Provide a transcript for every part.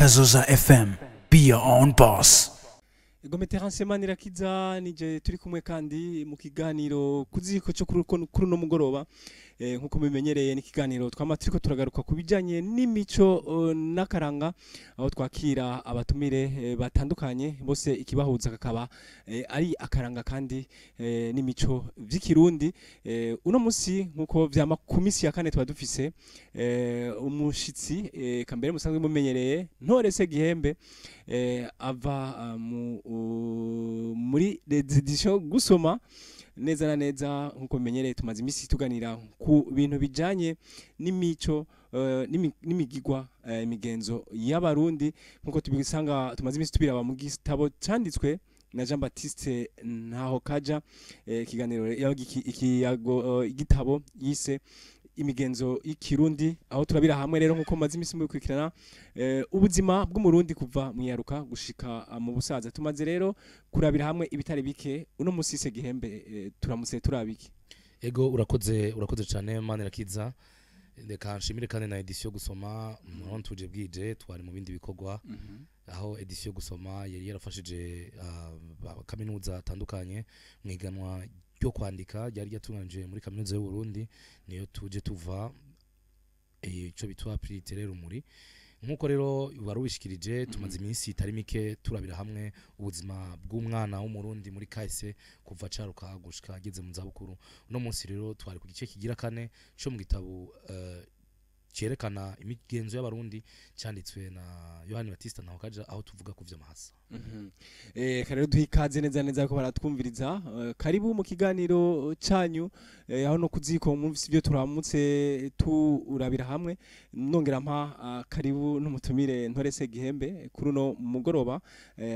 Kazoza FM. Be your own boss. Gome Terence Manirakiza nije turi kumwe kandi mu kiganiro kuziko cyo kuri no mugoroba. Nkuko mubimenyereye ni kiganiro twama turiko turagaruka kubijanye n'imico n'akaranga, aho twakira abatumire batandukanye bose ikibahuza kakaba ari akaranga kandi n'imico vy'ikirundi. Uno musi nkuko vyama ku misi ya kane twa dufise umushitsi kambere musanzwe mumenyereye Ntore Segihembe, ava muri édition Gusoma. Neza na neza nkuko bimenyereye tumaze imisi tuganira ku bintu bijanye n'imico, n'imigigwa, imigenzo y'abarundi, nkuko tubisanga tumaze imisi tubiraba mu gitabo canditswe na Jean Baptiste Ntahokaja, ikiganiro ikiyago, igitabo yise Imigenzo y'Ikirundi, aho turabira hamwe rero nkuko maze imisi mubikurikirana ubuzima bw'umurundi kuva mwiyaruka gushika mu busaza. Tumaze rero kurabira hamwe ibitari bike. Uno musi Segihembe, turamutse turabiki. Ego, urakoze cyane Manirakiza. Reka nshimire kandi na édition Gusoma. Muron tuje bwije, twari mu bindi bikorwa aho édition Gusoma yari yarafashije kaminuza atandukanye mu iganwa ryo kwandika ryari ryatunganije muri Kaminuza y'u Burundi. Niyo tuje tuva, ico bitwa prix littéraire Rumuri. Nkuko rero warubishikirije, tumaze iminsi itari mike turabira hamwe ubuzima bw'umwana w'umurundi muri kahise, kuva acaruka gushika ageze mu zabukuru. Uno munsi rero twari ku gice kigira kane co mu gitabo cerekana imigenzo y'abarundi canditswe na Yohani Batista Ntahokaja, aho tuvuga ku vy'amahasa. Rero duha ikaze neza neza ko baratwumviriza. Karibu mu kiganiro canyu, aho no kuziko mwumvise ibyo turamutse turabira hamwe. Nongera mpa karibu n'umutumire Ntore Segihembe kuri uno mugoroba,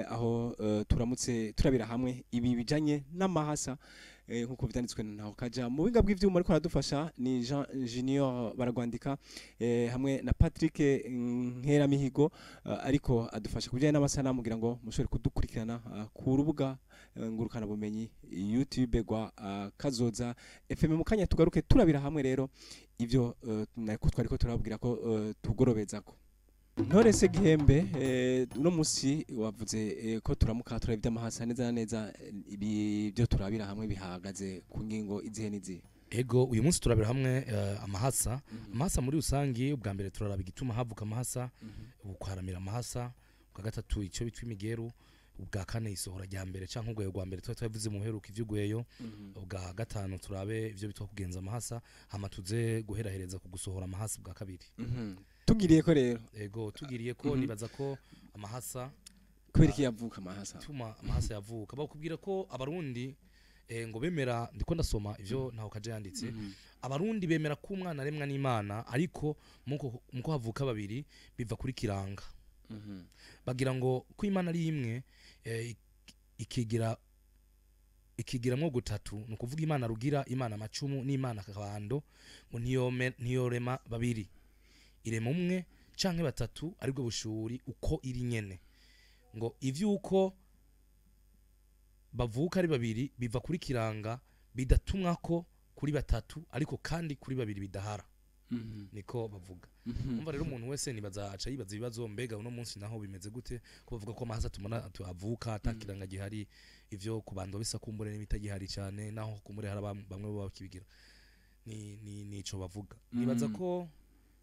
aho turamutse turabira hamwe ibi bijanye n'amahasa, nkuko vyanditswe na Ntahokaja. Mu buhinga bw'ivyuma ariko aradufasha ni Jean Junior Baragwandika, hamwe na Patrick Nkeramihigo, ariko adufasha kubijanye n'amasanamu kugira ngo mushobore kudukurikirana ku rubuga ngurukana bumenyi YouTube rwa Kazoza FM. Mu kanya tugaruke turabira hamwe rero ivyo nako twariko turababwira ko tugorobezako. Ntore Segihembe, uno musi wavuze ko turamuka turaba ivy'amahasa. Neza na neza, ibi byo turabira hamwe bihagaze ku ngingo izihe n'izihe? Ego, uyu munsi turabira hamwe amahasa. Amahasa muri rusangi, ubwa mbere turaraba igituma havuka amahasa, ukwaramira amahasa; ubwa gatatu ico bitwa imigeru; ubwa kane isohora rya mbere canke urweyo rwa mbere, twari twavuze mu heruka ivy'ugweyo; ubwa gatanu turabe ivyo bitwa kugenza amahasa, hama tuze guherahereza ku gusohora amahasa ubwa kabiri. Tugiriye ko rero. Ego, tugiriye ko nibaza ko amahasa Kubera iki yavuka amahasa? Tuma amahasa yavuka, bakubwira ko abarundi ngo bemera, ndiko ndasoma ivyo Ntahokaja yanditse, abarundi bemera ko umwana aremwa n'Imana, ariko muko havuka babiri biva kuri kiranga. Bagira ngo ko Imana ari imwe, ikigiramwo gutatu, ni ukuvuga Imana Rugira, Imana Macumu n'Imana Kabando, ngo ntiyorema babiri, irema umwe canke batatu, aribwo bushuri uko iri nyene. Ngo ivyuko bavuka ari babiri biva kuri kiranga, bidatumwa ko kuri batatu, ariko kandi kuri babiri bidahara. Niko bavuga. Umva rero, umuntu wese nibaza aca yibaza ibibazo: mbega uno munsi naho bimeze gute, ko bavuga ko amahasa tumana avuka atakiranga gihari, ivyo kubandwa bisa kumbure n'ibitagihari cyane, naho kumbure hari bamwe baba bakibigira? Ni nico bavuga. Nibaza ko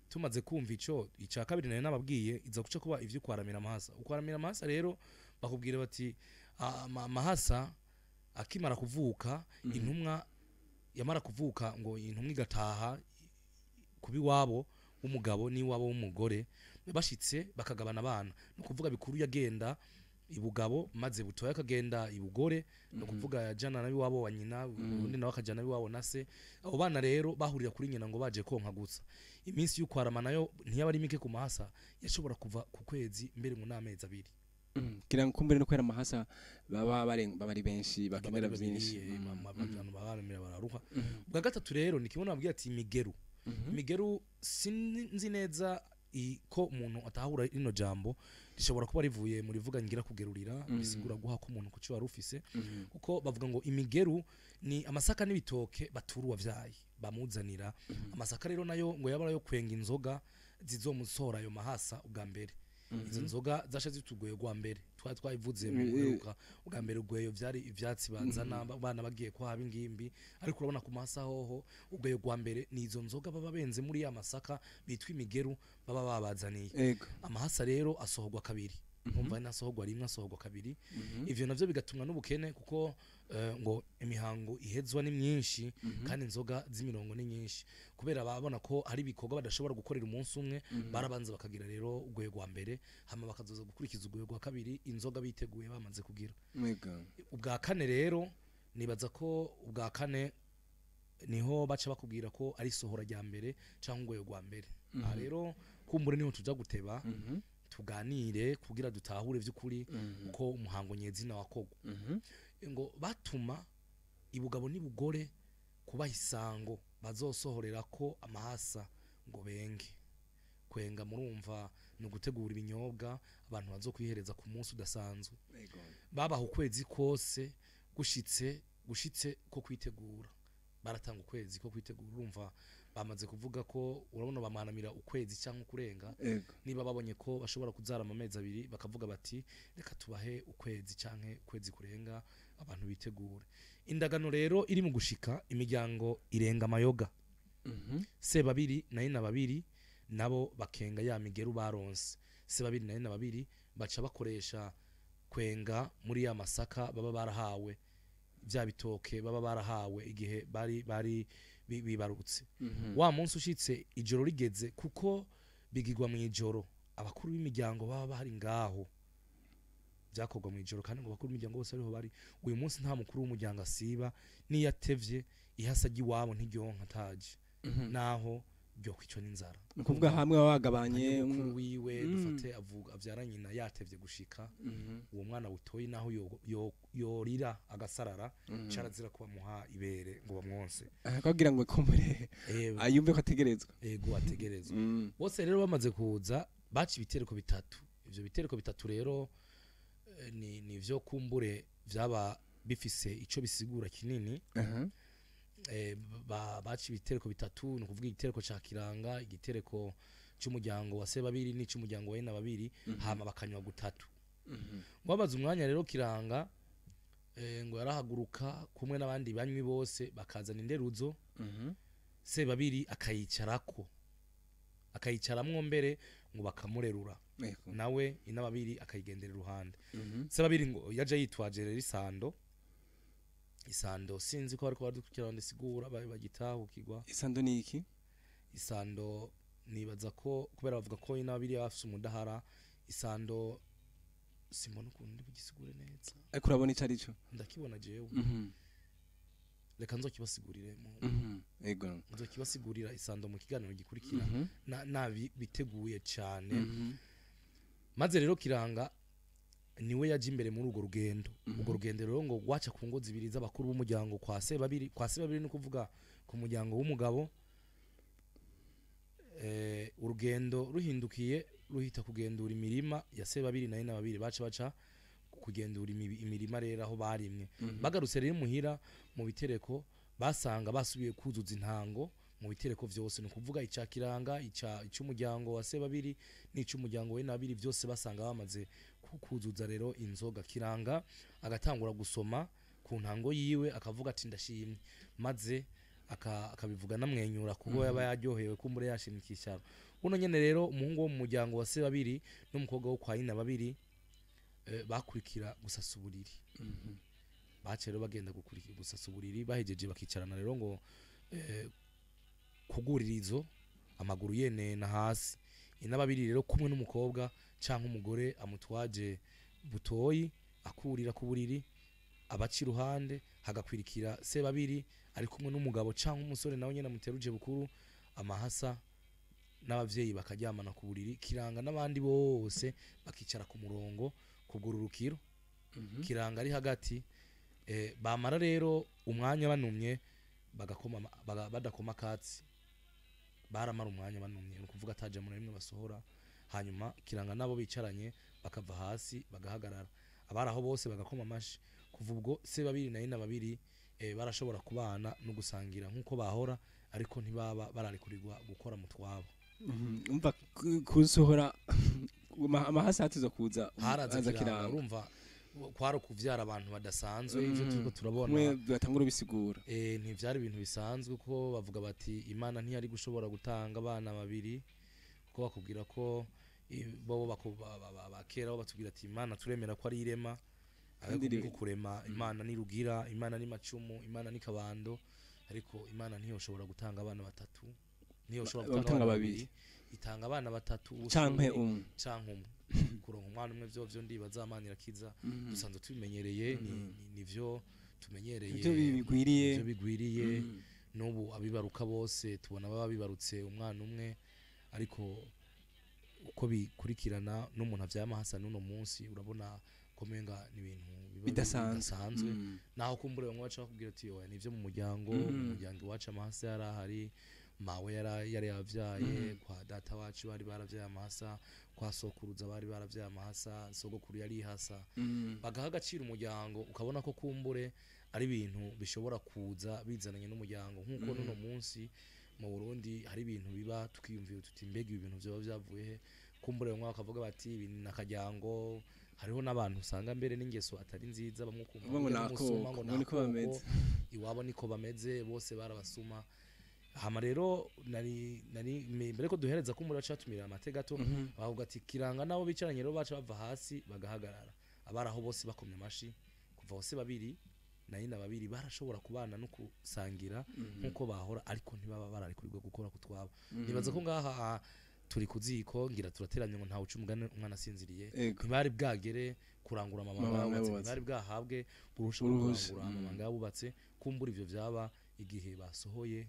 tumaze kumva ico, ica kabiri nari nababwiye iza guca kuba ivyo kwaramira amahasa. Ukwaramira amahasa rero, bakubwira bati amahasa akimara kuvuka, intumwa yamara kuvuka, ngo intumwa igataha kuba iwabo w'umugabo n'iwabo w'umugore. Bashitse bakagabana abana, ni ukuvuga bikuru yagenda ibugabo, maze butoya akagenda ibugore, ni ukuvuga yajana nabiwabo wa nyina, ubundi nawe akajana nabiwabo na se. Abo bana rero bahurira kuri nyina ngo baje konka gusa. Iminsi y'ukwarama nayo ntiyaba ari mike ku mahasa, yashobora kuva ku kwezi mbere mu n'amezi 2. Kugira ngo kumbure no kwera amahasa baba baba ari benshi, bakenera Baba ari byinshi. babiri, abantu baba baramira bararuha. Ubwa gatatu rero ni kimwe nababwiye ati imigeru. Imigeru, sinzi neza ko umuntu atahura rino jambo, rishobora kuba rivuye mu rivuga ngira kugerurira, bisigura guha ko umuntu kuco wari ufise, kuko bavuga ngo imigeru ni amasaka n'ibitoke batura uwavyaye, bamuzanira. Amasaka rero nayo ngo yaba yo kwenga inzoga zizomusora ayo mahasa ubwa mbere. Izo nzoga zasha zitugoye rwa mbere twari twabivuze mu guheruka ubwa mbere. Ugweyo vyari ivyatsi bazana abana bagiye kwaba ingimbi, ariko urabona ku masa hoho ugweyo rwa mbere ni izo nzoga baba benze muri ya masaka bitwa imigeru baba babazaniye. Amahasa rero asohorwa kabiri, umva, nasohorwa rimwe, asohorwa kabiri. Ivyo navyo bigatumwa n'ubukene, kuko ngo imihango ihezwa ni myinshi kandi inzoga z'imirongo ni nyinshi. Kubera babona ko hari ibikorwa badashobora gukorera umunsi umwe, barabanza bakagira rero urwego rwa mbere, hama bakazoza gukurikiza urwego rwa kabiri inzoga biteguye bamaze kugira. Ubwa kane rero, nibaza ko ubwa kane niho baca bakubwira ko ari isohora rya mbere cyangwa urwego rwa mbere. Aha rero kumbure niho tuja guteba tuganire kugira dutahure vy'ukuri uko umuhango nyezina wakogwa. Ngo batuma ibugabo n'ibugore kubaha isango bazosohorera ko amahasa ngo benge. Kwenga murumva ni ugutegura ibinyobwa abantu bazokwihereza ku munsi udasanzwe. Babaha ukwezi kose gushitse ko kwitegura, baratanga ukwezi ko kwitegura. Urumva bamaze kuvuga ko urabona bamanamira ukwezi cyangwa kurenga. Niba babonye ko bashobora kuzarama amezi 2, bakavuga bati reka tubahe ukwezi canke ukwezi kurenga abantu bitegure. Indagano rero iri mu gushika, imiryango irenga amayoga. Sebabiri na nyina babiri nabo bakenga ya migeru baronse. Sebabiri na nyina babiri baca bakoresha kwenga muri ya masaka baba barahawe, bya bitoke baba barahawe igihe bari bibarutse. Wa munsi ushitse, ijoro rigeze, kuko bigirwa mu ijoro, abakuru b'imiryango baba bahari ngaho. Byakorwa mu ijoro kandi ngo abakuru b'imiryango bose ariho bari. Uyu munsi nta mukuru w'umuryango asiba, niyo atevye ihasa ry'iwabo ntiryonka ataje, naho ryo kwicwa n'inzara. Ni ukuvuga hamwe baba bagabanye. Mukuru wiwe dufate avuga avyara nyina yatevye gushika, uwo mwana butoyi naho yorira agasarara, carazira ko bamuha ibere ngo bamwonse. Kugira ngo kumbure ayumve ko ategerezwa. Ego, ategerezwa. Bose rero bamaze kuza baca ibitereko bitatu. Ivyo bitereko bitatu rero ni vyo kumbure vyaba bifise ico bisigura kinini. Baca ibitereko bitatu, ni ukuvuga igitereko ca Kiranga, igitereko c'umuryango wa Sebabiri n'ic'umuryango wa Babiri, hama bakanywa gutatu. Ngo bamaze umwanya rero, Kiranga ngo yarahaguruka kumwe n'abandi banywi bose, bakazana inderuzo. Sebabiri akayicarako, akayicaramwo mbere ngo bakamurerura, nawe Inababiri akayigendera iruhande. Sebabiri ngo yaje yitwaje rero isando. Isando sinzi ko bariko badukurikira ndasigura bagitahukirwa. Isando ni iki? Isando nibaza ko kubera bavuga ko Inababiri bafise umudahara, isando simbona ukuntu ndi bugisigure neza. Ariko urabona ico ari cyo? Ndakibona jewe. Reka nzokibasigurire nzokibasigurira isando mu kiganiro gikurikira, nabi biteguye cyane. Maze rero Kiranga niwe yaje imbere muri urwo rugendo. Urwo rugendo rero ngo rwaca ku ngo zibiri z'abakuru b'umuryango kwa Sebabiri. Kwa Sebabiri ni ukuvuga ku muryango w'umugabo. Urugendo ruhindukiye ruhita kugendura imirima ya Sebabiri na Inababiri, baca kugendura imirima rero aho barimwe. Bagarutse rero muhira mu bitereko, basanga basubiye kuzuza intango mu bitereko vyose, ni ukuvuga ica Kiranga, ic'umuryango wa Sebabiri n'ic'umuryango wa Inababiri, byose basanga bamaze kuzuza rero inzoga. Kiranga agatangura gusoma ku ntango yiwe, akavuga ati ndashimye, maze akabivuga namwenyura kuko yaba yaryohewe kumbure yashimye ikisharo. Uno nyene rero umuhungu wo mu muryango wa Sebabiri n'umukobwa wo kwa Inababiri bakurikira gusasa uburiri. Bace rero bagenda gukurikira gusasa uburiri, bahejeje bakicarana rero ngo kuguririzo amaguru yenena hasi. Inababiri rero kumwe n'umukobwa canke umugore amutwaje butoyi akurira ku buriri, abaca iruhande hagakwirikira Sebabiri ari kumwe n'umugabo canke umusore nawe nyene amuteruje bukuru. Amahasa n'abavyeyi bakaryamana ku buriri, Kiranga n'abandi bose bakicara ku murongo kugururukiro. Kiranga ari hagati. Bamara rero umwanya banumye, bagakoma badakoma katsi, baramara umwanya banumye, ni ukuvuga ataje muri rimwe basohora. Hanyuma Kiranga nabo bicaranye bakava hasi bagahagarara, abari aho bose bagakoma amashi. Kuva ubwo Sebabiri na Inababiri barashobora kubana no gusangira nkuko bahora, ariko ntibaba bararekurirwa gukora mu twabo. Umva, kusohora Amahasa hatuza kuza haraza aza Kiranga. Kiranga. Urumva kwari ukuvyara abantu badasanzwe, ivyo turiko turabona. Mwe batangura bisigura. Ntivyari ibintu bisanzwe, kuko bavuga bati Imana ntiyari gushobora gutanga abana babiri, kuko bakubwira ko bobo bakera bo batubwira ati Imana turemera ko ari irema, Kandi ariko kurema Imana ni Rugira, Imana ni Macumu, Imana ni Kabando, ariko Imana ntiyoshobora gutanga abana batatu, ntiyoshobora gutanga gutanga abana babiri. babiri, itanga abana batatu Canke ubushobozi umwe. Canke umwe. Kuronka umwana umwe vyo ndibaza Imana irakiza, dusanzwe tubimenyereye, nivyo tumenyereye, Ivyo bigwiriye. Ivyo bigwiriye. N'ubu abibaruka bose tubona baba bibarutse umwana umwe, ariko uko bikurikirana n'umuntu avyama amahasa n'uno munsi urabona ko menga ni ibintu biba Bidasanzwe. Bidasanzwe. Naho kumbure bamwe baca bakubwira ati oya, nivyo mu muryango, mu muryango iwacu amahasa yari ahari, mawe yari yavyaye, kwa data wacu bari baravyaye amahasa, kwa sokuruza bari baravyaye amahasa, sogokuru yari ihasa. Bagaha agaciro umuryango, ukabona ko kumbure ari ibintu bishobora kuza bizananye n'umuryango, nk'uko n'uno munsi mu Burundi hari ibintu biba tukiyumvira tuti mbega ibi bintu vyoba vyavuye he? Kumbure bamwe bakavuga bati ibi ni akaryango. Hariho n'abantu usanga mbere n'ingeso atari nziza, bamwe ukumva Bavuga ngo burya ni n'umusuma, akoko, ngo ngo niko ni akoko, bameze. Iwabo niko bameze, bose barabasuma. Hama rero nari mbere ko duhereza kumbura catumira amate gato, bavuga ati Kiranga nabo bicaranye rero baca bava hasi bagahagarara, abari aho bose bakomye amashi. Kuva hose babiri na nyina babiri barashobora kubana no kusangira nkuko bahora, ariko ntibaba bararekurirwa gukora kutwabo. Nibaza ko ngaha turi kuziko ngira turateranye ngo ntawe uca umugani umwana asinziriye. Ntibari bwagere kurangura amabanga Amabanga yabubatse, yabubatse. Ntibari bwahabwe uruhusha rwo Uruhusha. kurangura amabanga yabubatse. Kumbura ivyo vyaba igihe basohoye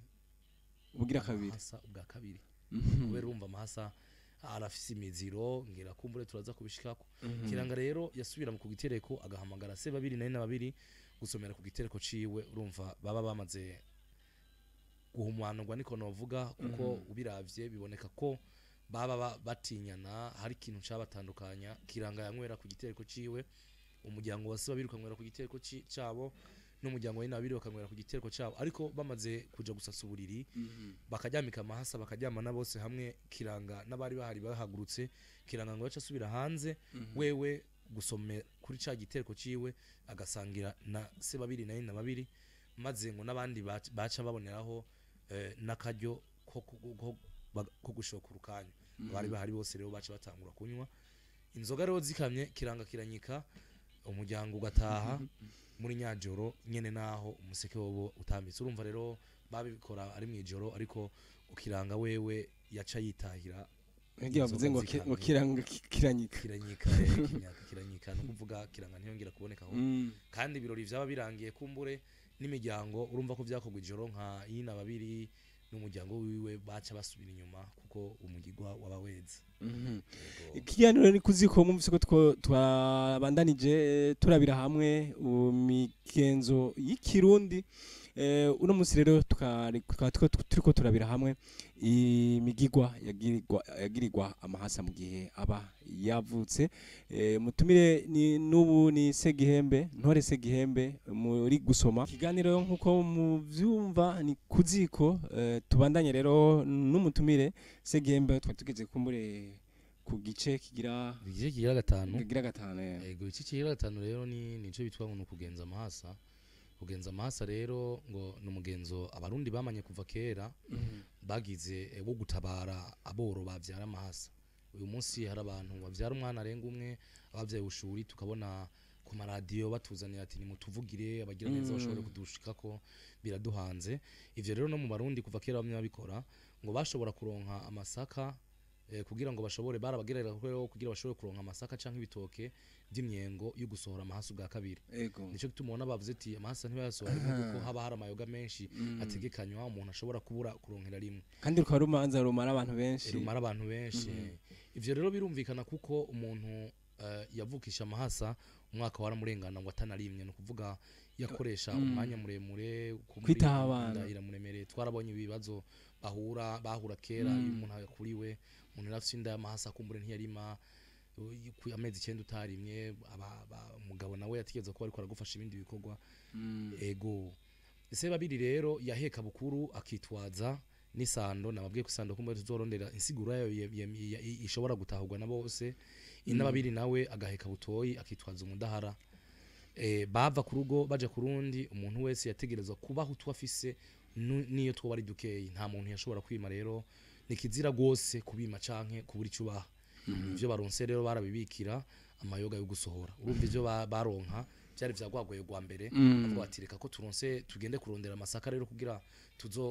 Ubugira kabiri. amahasa ubwa kabiri, kubera urumva amahasa arafise imiziro, ngira kumbure turaza kubishikako. Kiranga rero yasubira mu kugitereko agahamagara se babiri na nyina babiri gusomera ku gitereko ciwe. Urumva baba bamaze guhumanurwa, niko novuga, kuko ubiravye biboneka ko baba batinyana, hari ikintu cabatandukanya. Kiranga yanywera ku gitereko ciwe, umuryango wa se babiri ukanywera ku gitereko cabo, n'umuryango wa nyina babiri bakanywera ku gitereko cabo. Ariko bamaze kuja gusasa uburiri, bakaryamika amahasa, bakaryamana bose hamwe, Kiranga n'abari bahari bahagurutse, Kiranga ngo yaca asubira hanze wewe gusome kuri ca gitereko ciwe, agasangira na se babiri na nyina babiri, maze ngo n'abandi baca baboneraho n'akaryo ko gushoka urukanya. Abari bahari bose rero baca batangura kunywa inzoga. Rero zikamye, Kiranga kiranyika, umuryango ugataha muri nyajoro nyene, naho umuseke wobo utambitse. Urumva rero babikora ari mwijoro, ariko ukiranga wewe yaca yitahira. Yagiye bavuze ngo Inzoga ngo zikamye. Kiranga kiranyika. Kiranyika, kinyaka kiranyika, no kuvuga Kiranga ntiyongera kuboneka aho. Kandi ibirori vyaba birangiye, kumbure n'imiryango, urumva ko vyakorwa ijoro, nka yina babiri n'umuryango wiwe baca basubira inyuma kuko umugigwa waba weze. Yego. Ikiganiro ni kuziko, mwumvise ko twabandanije turabira hamwe imigenzo y'ikirundi. Uno munsi rero tukaba turiko turabira hamwe imigigwa yagirirwa amahasa mu gihe aba yavutse. Mutumire ni n'ubu ni Segihembe Ntore Segihembe muri gusoma. Ikiganiro nkuko muvyumva ni kuziko. Tubandanye rero n'umutumire Segihembe, twari tugeze kumbure ku gice kigira Igice kigira gatanu. Kigira gatanu. Ego, iki kigira gatanu rero ni nico bitwa ngo ni ukugenza amahasa. Kugenza amahasa rero ngo ni umugenzo abarundi bamanye kuva kera, bagize wo gutabara aboro bavyara amahasa. Uyu munsi hari abantu bavyara umwana arenga umwe, abavyaye ubushuri, tukabona ku maradiyo batuzanira ati nimutuvugire abagira neza bashobore kudushikako, biraduhanze. Ivyo rero no mu barundi kuva kera bamwe babikora, ngo bashobora kuronka amasaka kugira ngo bashobore, barabagerera ko kugira bashobore kuronka amasaka canke ibitoke vy'imyengo yo gusohora amahasa ubwa kabiri. Nico gituma ubona bavuze ati amahasa ntibayasohora rimwe, kuko haba hari amayoga menshi ategekanywa, umuntu ashobora kubura kuronkera rimwe. Kandi rukaba rumanza rumara abantu benshi. Rumara abantu benshi. Ivyo rero birumvikana, kuko umuntu yavukisha amahasa umwaka waramurengana ngo atanarimye, ni ukuvuga yakoresha umwanya muremure Kwitaho abana. Inda iramuremereye. Twarabonye ibibazo bahura kera iyo umuntu akuriwe, umuntu yari afise inda y'amahasa, kumbure ntiyarima, amezi 9 utarimye, umugabo nawe yategerezwa kuba ariko aragufasha ibindi bikorwa. Ego, ese babiri rero yaheka bukuru akitwaza N'isando nababwiye ko isando kumbe tuzorondera insiguro yayo ishobora gutahurwa na bose. Inababiri nawe agaheka butoyi akitwaza umudahara. Bava ku rugo baja ku rundi, umuntu wese yategerezwa kubaho utwo afise niyo twoba ari dukeyi, nta muntu yashobora kwima. Rero ni kizira rwose kubima canke kubura ico ubaha. Ivyo baronse rero barabibikira amayoga yo gusohora. Urumva ivyo baronka vyari vyagwagoye rwa mbere, bavuga bati reka ko turonse tugende kurondera amasaka rero kugira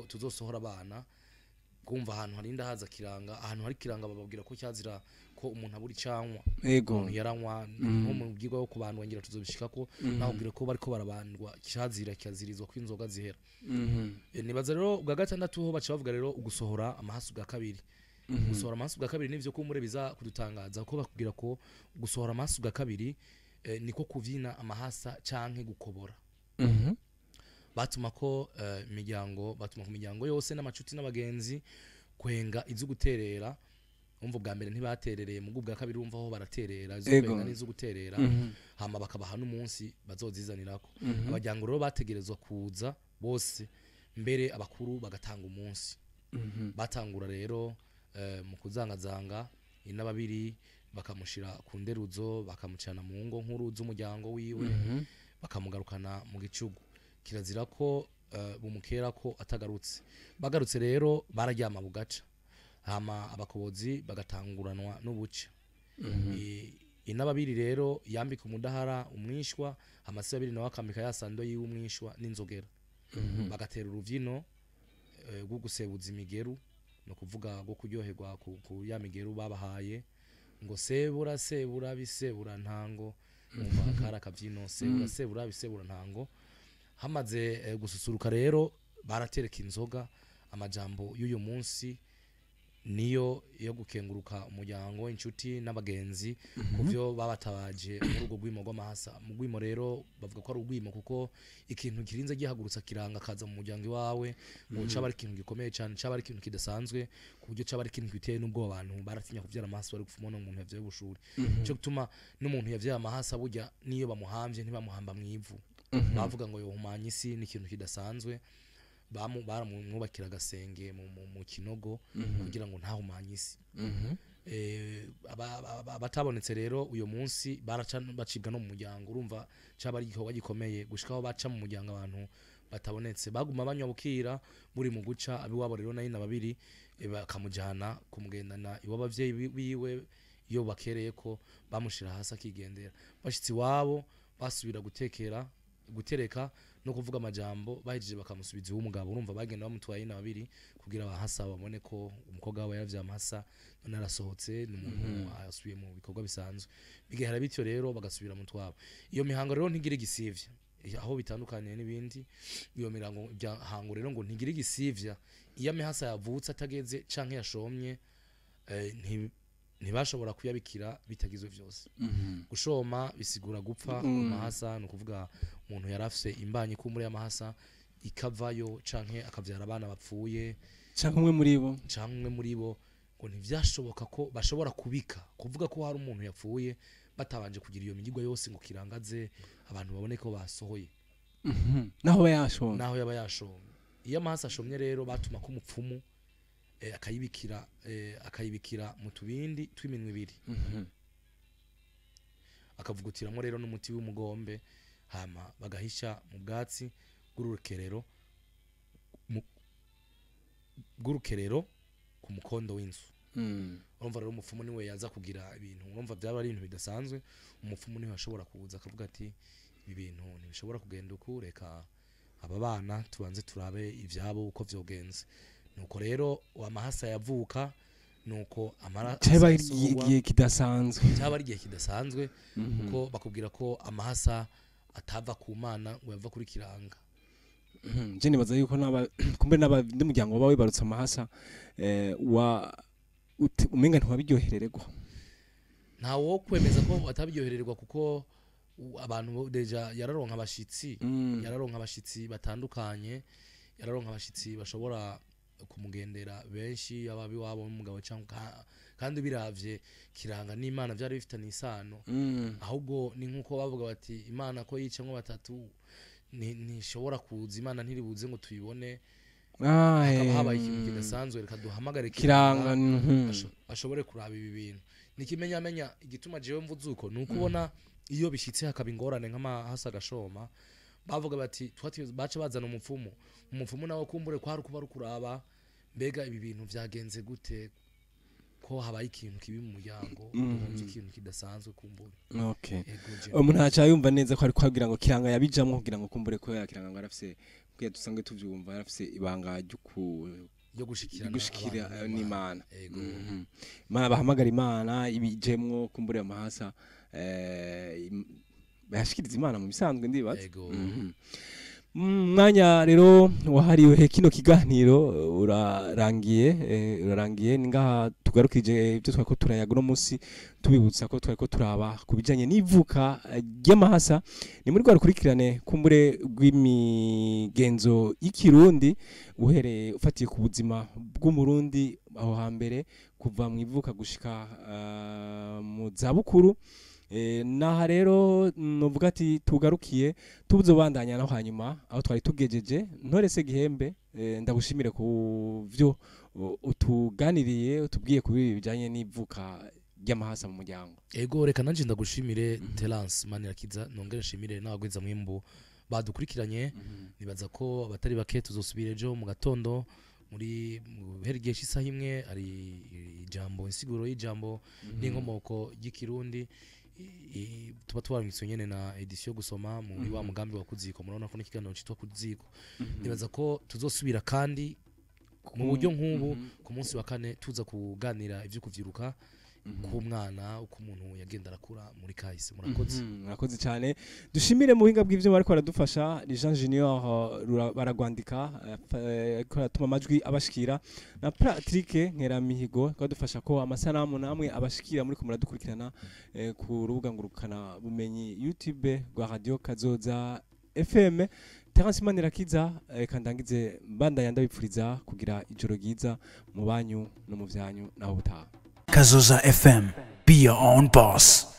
tuzosohora abana. Kumva ahantu harinda haza kiranga, ahantu hari kiranga bababwira ko cyazira ko umuntu abura icanywa. Umuntu yaranywa nko mu bwirwa yo kubandwa, ngira tuzobishika ko nakubwira ko bariko barabandwa, cyazira cyazirizwa ko inzoga zihera. Nibaza rero ubwa gatandatu ho baca bavuga rero ugusohora amahasu bwa kabiri. Gusohora amahasu bwa kabiri nivyo kumure biza kudutangaza, ko bakubwira ko gusohora amahasu bwa kabiri niko kuvyina amahasa canke gukobora. Batuma ko imiryango, batuma ku miryango yose n'amacuti n'abagenzi kwenga izo guterera. Umva ubwa mbere ntibaterereye, mu bwa kabiri urumva aho baraterera izo kwenga n'izo guterera. Hama bakabaha n'umunsi bazozizanirako. Abajyango rero bategerezwa kuza bose, mbere abakuru bagatanga umunsi. Batangura rero mu kuzangazanga inababiri, bakamushira ku nderuzo, bakamucana mu ngo nkuru z'umuryango wiwe, bakamugarukana mu gicugu. Kirazira ko bumukera ko atagarutse. Bagarutse rero bararyama bugaca, hama abakobozi bagatanguranwa n'ubuca. Inababiri rero yambika umudahara umwishwa, amasi abiri nawe akambika ya sando yiwe umwishwa n'inzogera. Bagatera uruvyino rwo gusebuza imigeru, no kuvuga rwo kuryoherwa ku ya migeru babahaye, ngo sebura sebura bisebura ntango. Umva kara kavyino, sebura sebura bisebura ntango. Hamaze gususuruka rero baratereka inzoga. Amajambo y'uyu munsi niyo yo gukenguruka umuryango, inshuti n'abagenzi kuvyo babatabaje muri urwo rwimo rw'amahasa. Mu rwimo rero bavuga ko ari urwimo kuko ikintu kirinze gihagurutsa kiranga kaza mu muryango iwawe, ngo caba ari ikintu gikomeye cyane, caba ari ikintu kidasanzwe, ku buryo caba ari ikintu giteye n'ubwoba. Abantu baratinya kuvyara amahasa, bari gupfuma n'umuntu yavyaye ubushuri. Cyo gutuma n'umuntu yavyaye amahasa burya niyo bamuhamvye ntibamuhamba mw'ivu, bavuga ngo yohumanya isi, ni ikintu kidasanzwe. Baramwubakira agasenge mu kinogo kugira ngo ntahumanye isi. Abatabonetse rero uyo munsi baraca bacibwa no mu muryango. Urumva caba ari igikorwa gikomeye gushikaho baca mu muryango abantu batabonetse, baguma banywa bukira buri mu guca. Abiwabo rero nayo babiri bakamujana kumugendana iw'abavyeyi biwe, iyo bakereye ko bamushira hasi akigendera. Bashitsi iwabo basubira gutekera gutereka no kuvuga amajambo, bahejeje bakamusubiza uw'umugabo. Urumva bagenda bamutwaye na babiri kugira abahasa babone ko umukobwa wabo yaravye amahasa, none arasohotse, ni umuntu asubiye mu bikorwa bisanzwe. Bigahera bityo rero bagasubira mu twabo. Iyo mihango rero ntigira igisivya, aho bitandukanye n'ibindi. Iyo mihango hango rero ngo ntigira igisivya. Iyo amahasa yavutse atageze canke yashomye, ntibashobora kuyabikira bitagizwe vyose. Gushoma bisigura gupfa amahasa, no kuvuga umuntu yarafise imbanyi kumuri y'amahasa ikavayo canke akavyara abana bapfuye canke umwe muri bo, canke umwe muri bo, ngo ntivyashoboka ko bashobora kubika, kuvuga ko hari umuntu yapfuye batabanje kugira iyo migigwa yose ngo kirangaze abantu babone ko basohoye. Naho yashomye, naho yaba yashomye. Iyo amahasa ashomye rero batuma ko umupfumu akayibikira, akayibikira mu tubindi tw'iminwe ibiri. Akavugutiramo rero n'umuti w'umugombe, hama bagahisha mu bwatsi bw'urukerero bw'urukerero ku mukondo w'inzu. Urumva rero umupfumu niwe yaza kugira ibintu, urumva byaba ari ibintu bidasanzwe. Umupfumu niwe ashobora kuza akavuga ati ibi bintu ntibishobora kugenda uku, reka aba bana tubanze turabe ivyabo uko vyogenze. Nuko rero amahasa yavuka, nuko amara cyaba igihe kidasanzwe, cyaba ari igihe kidasanzwe, kuko bakubwira ko amahasa atava ku Mana ngo yava kuri kiranga. Je nibaza yuko naba kumbe naba ndumuryango bawe barutse amahasa wa umenga ntiwabiryoherererwa. Nta wo kwemeza ko atabiryoherererwa, kuko abantu deja yararonka abashitsi, yararonka abashitsi batandukanye, yararonka abashitsi bashobora kumugendera benshi, ababi wabo n'umugabo cyangwa kandi biravye kiranga n'Imana byari bifitanye isano. Ahubwo ni nkuko bavuga bati Imana ko yicamwe batatu ntishobora kuza, Imana ntiribuze ngo tuyibone. Hakaba habaye ikintu kidasanzwe, reka duhamagare Kiranga. Ashobore kuraba ibi bintu. Nikimenyamenya igituma jewe mvuze uko ni uko ubona iyo bishyitse hakaba ingorane nk'amahasa agashoma, bavuga bati baca bazana umupfumu. Umupfumu nawe kumbure kwari kuba ari kuraba mbega ibi bintu vyagenze gute, ko habaye ikintu kibi mu muryango, duhomvye ikintu kidasanzwe kumbure. Ego, jewe. Umuntu aca yumva neza ko ari kugira ngo Kiranga yabijamwo kugira ngo kumbure ko ya Kiranga ngo arafise, kugira dusanzwe tuvyumva, arafise ibanga ryo yo gushikirana gushikira abantu n'Imana. Ego. Imana, bahamagara Imana ibijemwo, kumbure amahasa bayashikiriza Imana mu bisanzwe, ndibaza. Ego. Mwanya rero wahariwe kino kiganiro urarangiye, urarangiye. Ni ngaha tugarukije ibyo twariko turayaga uno munsi, tubibutsa ko twariko turaba ku bijanye n'ivuka ry'amahasa. Ni muri rwa rukurikirane kumbure rw'imigenzo y'ikirundi, uhereye ufatiye ku buzima bw'Umurundi aho hambere, kuva mu ivuka gushika mu zabukuru. Naha rero novuga ati tugarukiye, tuzobandanya naho hanyuma aho twari tugejeje. Ntorese Gihembe, ndagushimire ku vyo utuganiriye, utubwiye ku bibi bijanye n'ivuka ry'amahasa mu muryango. Ego, reka nanje ndagushimire, Terence Manirakiza, nongere nshimire n'abagwiza mwimbu badukurikiranye. Nibaza ko abatari bake tuzosubira ejo mu gatondo muri guhera igihe cy'isaha 1, ari ijambo, insiguro y'ijambo n'inkomoko ry'ikirundi. Tuba twarungitswe nyene na édition gusoma muri wa mugambi wa Kuziko. Murabona ko n'ikiganiro citwa Kuziko. Nibaza ko tuzosubira kandi mu buryo nk'ubu ku munsi wa kane, tuza kuganira ivyo kuvyiruka k'umwana, uko umuntu yagenda arakura muri kahise. Murakoze. Murakoze cyane. Dushimire mu buhinga bw'ivyuma ariko baradufasha ni Jean Junior baragwandika, ariko aratuma amajwi abashikira, na Patrick Nkeramihigo adufasha ko amasanamu namwe abashikira muri ko muradukurikirana ku rubuga ngurukana bumenyi YouTube rwa Radio Kazoza FM. Terence Manirakiza, kandangize mbandanya ndabipfuriza kugira ijoro ryiza mu banyu no mu vyanyu, naho butaha. Kazoza FM. Be your own boss.